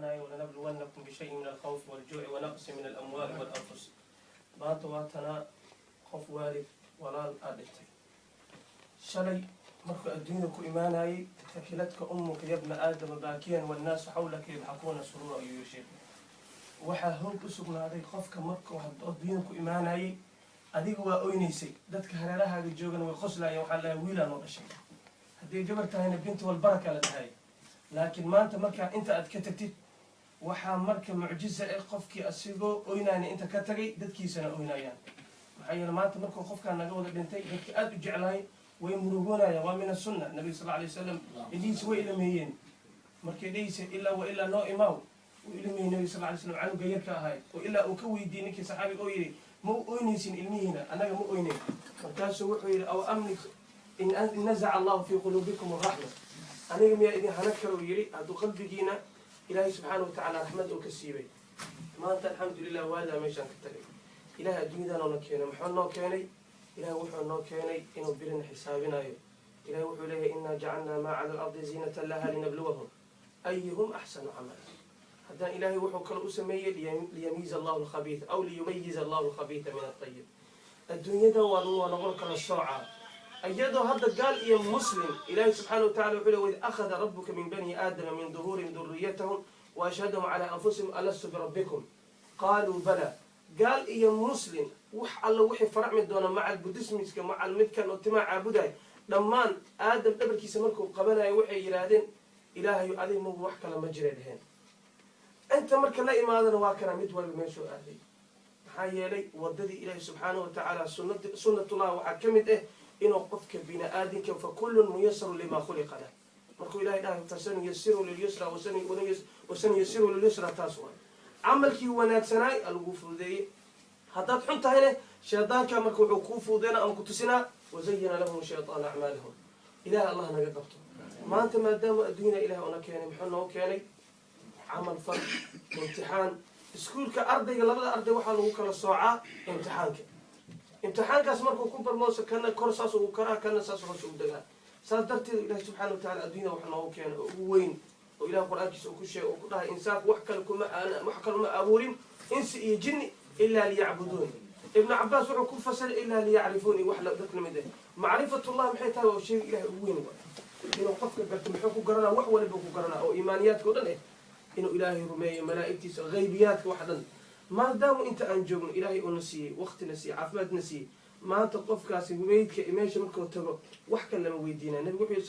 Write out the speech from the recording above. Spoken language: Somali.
Soconaya ولنبلونكم بشيء من الخوف والجوع ونقص من الأموال والأنفس. Maanta waa tanaa qof waalid walaal aad dhintay shalay markuu adduunyada ku imaanayay. ثكلتك أمك يا ابن آدم باكيا والناس حولك يضحكون سرورا, ayuu yiri sheekh. Waxaa hoog u sugnaaday qofka markuu adduunyada ku imaanayay adiga waa oynaysay, dadka hareerahaaga joogana way qoslayeen. Waxaa lahay wiilaa noo dhashay, haddii gabar tahayna binti walbaraka la dhahay. Laakiin maanta markaa inta aad ka tagtid, waxaa marka mucjiza eh qofkii asigoo oynaana inta ka tagay, dadkiisana oynayaan. Maxaa yeele, maanta markuu qofkaan naga wada dhintay, dadka aada u jeclahay way murugoonayaan. Waa min asunna. Nabiga sal alay wasalam indhihiisa way ilameeyeen markay dhehaysa ilaa wa ilaa noo imaaw. Wuu ilameeyey nabiga sal lay slam canuga yarka ahay, oo ilaa uu ka weydiiyey ninkii saxaabiga oo yidhi, "Ma u oynaysin ilmihiina? Annaga ma oyneyn." Markaasuu wuxuu yidhi, أو أملك إن نزع الله في قلوبكم الرحمة? Aniga miyaa idin hanan karo, uu yidhi, hadduu qalbigiina Ilaahay subxaana wa tacaala raxmad oo ka siibay? Maanta alxamdulilah, waadaa meeshaan ka tagay. Ilahay adduunyadan oona keenay, muxuu noo keenay? Ilahay wuxuu noo keenay inuu birina xisaabinayo. Ilahay wuxuu leeyahay, إنا جعلنا ما على الأرض زينة لها لنبلوهم أيهم أحسن عملا. Haddana Ilaahay wuxuu kale u sameeyey ليميز الله الخبيث أو ليميز الله الخبيث من الطيب. Adduunyada waa noqon kala soocaa, iyadoo hadda gaal iyo muslim. Ilaahay subxaana wa tacala wuxuu le, وإذ أخذ ربك من بني آدم من ظهورهم ذريتهم وأشهدهم على أنفسهم ألست بربكم قالوا بلى. Gaal iyo muslim, wax alla wixii faracmi doona, maca Buddhismiska, maca midkan oo timaa caabuday, dhammaan Aadam dhabarkiisa markuu qabanayo waxay yidhaahdeen, "Ilaahayo, adig magu wax kale ma jiray," dheheen. Inta marka la imaadana waa kana mid walba meeshuu aaday. Maxaa yeelay, wadadii Ilaahi subxaanahu watacaala, sunnatullah, waxaa ka mid ah inuu qofka bini aadinka فكل ميسر لما خلق له. Markuu Ilahay dhahay فسنيسره لليسرى, وسنيسره لليسرى, taas waa camalkii wanaagsanaay alagu fududeeyey. Haddaad xun tahayne, shaydaanka marka wuxuu kuu fududeyna ama ku tusinaa وزين لهم الشيطان أعمالهم. Ilaah Allah naga qabto. Maanta maadaama adduunyada Ilaah una keenay, muxuu noo keenay? Camal fal, imtixaan. Iskuulka ardayga, labada arday waxaa lagu kala soocaa imtixaanka. Imtixaankaas markuu ku barmooso, kana kor saas ugu karaa, kana saas hoos ugu degaa. Saas darteed Ilahi subxaana watacala adduunyada wax noogu keenay oo ugu weyn oo Ilaah Qur-aankiisa uu ku sheegay oo ku dhahay, insaanku wax kale kuma wax kale uma abuurin insi iyo jinni إلا ليعبدون. Ibnu Cabaas wuxuu ku fasiray إلا ليعرفون iyo wax dadka lamid ah. Macrifatullah maxay tahay? Waa shayga Ilahay ugu weyn wa inuu qofka garto. Muxuu ku garanaa? Wax waliba ku garanaa oo iimaaniyaadka o dhan eh, inuu Ilaahay rumeeyo, malaa'igtiisa, haybiyaadka, wax dhan. Maadaamu inta aan joogno Ilaahay uuna siiyey, waqtina siiyey, caafimaadna siiyey, maanta qofkaasi meydka meesha markuu tago wax kale lama weydiinaya. Nabigu wuxuu yidhi